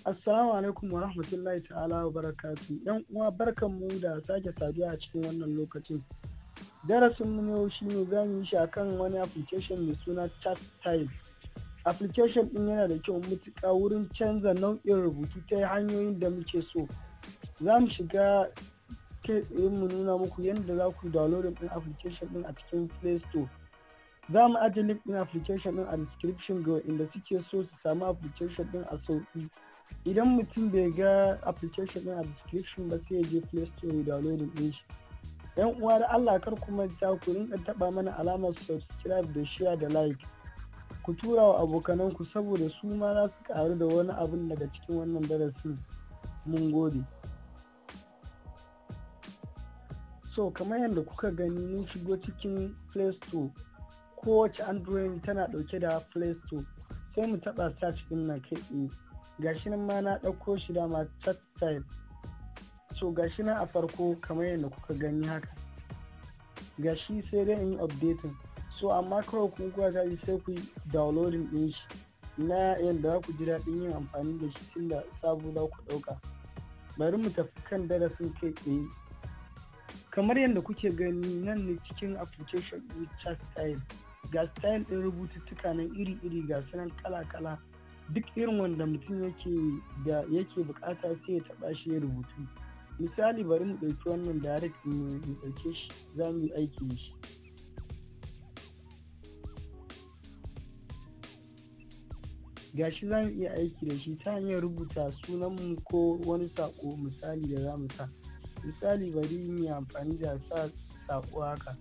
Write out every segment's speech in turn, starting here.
Assalamu alaikum wa rahmatullahi ta'ala wa barakatu. ‘Yan uwa, barkanmu da sake saduwa a cikin wannan lokacin. Darasin mu yau shine za mu yi shi akan wani application mai suna Chat Style. Application ɗin yana da kyau matuƙa wurin canza nau'in rubutu ta hanyoyin da muke so. Za mu shiga kai tsaye mu nuna muku yadda za ku downloading ɗin application ɗin a cikin Play Store. Za mu ajiye link ɗin application ɗin a description ga waɗanda suke so su samu application ɗin a sauƙi. Idan mutum bai ga application ɗin a description ba, sai ya je Play Store ya downloading ɗin shi. Yan uwa, da Allah kar ku manta ku rinka taɓa mana alamar subscribe da share da like. Ku tura wa abokananku saboda su ma za su ƙaru da wani abun daga cikin wannan darasin. Mun gode. So kamar yadda kuka gani, mun shigo cikin Play Store. Kowace Android tana ɗauke da Play Store. Sai mu taɓa search ɗin nan kai tsaye. Gashi nan ma na ɗauko shi dama, Chat Style. So gashi nan a farko kamar yadda kuka gani haka. Gashi, sai dai in yi updating. So amma kawai kun kuwa tashi sai ku yi downloading ɗin shi na yadda za ku ji daɗin yin amfani da shi, tunda sabo za ku ɗauka. Bari mu tafi kan darasin kai tsaye. Kamar yadda kuke gani, nan ne cikin application ɗin Chat Style. Ga style ɗin rubututtuka nan iri-iri, ga su nan kala-kala. Duk irin wanda mutum yake da yake bukata, sai ya taɓa shi ya rubutu. Misali, bari mu ɗauki wannan direct, mu ɗauke shi, za mu yi aiki da shi. Gashi za mu iya aiki da shi ta hanyar rubuta sunanmu ko wani saƙo misali da za mu sa. Misali, bari mu yi amfani da sa saƙo haka.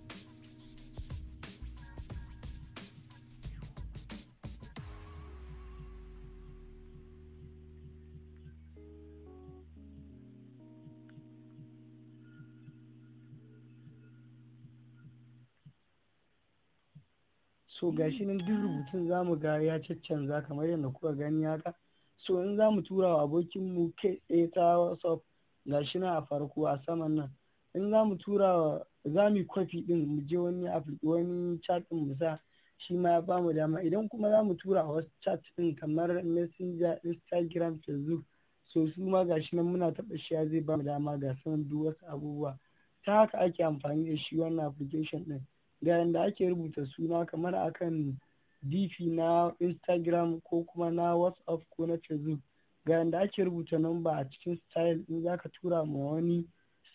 So gashi nan duk rubutun zamu ga ya caccanza kamar yadda kuka gani haka. So in zamu tura wa abokinmu kai tsaye ta WhatsApp, gashi nan a farko a saman nan. In zamu tura wa, za mu yi kwafi ɗin, mu je wani wani chat ɗin mu sa, shi ma ya bamu dama. Idan kuma zamu tura a wasu chat ɗin kamar Messenger, Instagram, Facebook, so su ma gashi nan muna taɓa shi zai bamu dama, ga su nan duk wasu abubuwa. Ta haka ake amfani da shi wannan application ɗin. Ga yanda ake rubuta suna kamar akan DP na Instagram ko kuma na WhatsApp ko na Facebook. Ga yanda ake rubuta number a cikin style, in zaka tura ma wani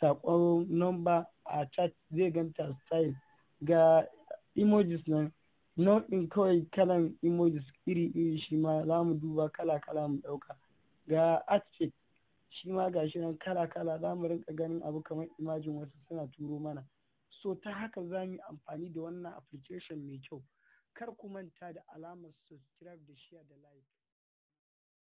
saƙon number a chat, zai ganta style. Ga emojis nan, nau'in kawai kalan emojis iri-iri, shi ma za mu duba kala-kala mu ɗauka. Ga artwork, shi ma gashi nan kala-kala, za mu rinƙa ganin abu kamar imagine wasu suna turo mana. So ta haka za mu yi amfani da wannan application mai kyau. Kar ku manta da alamar subscribe da share da like.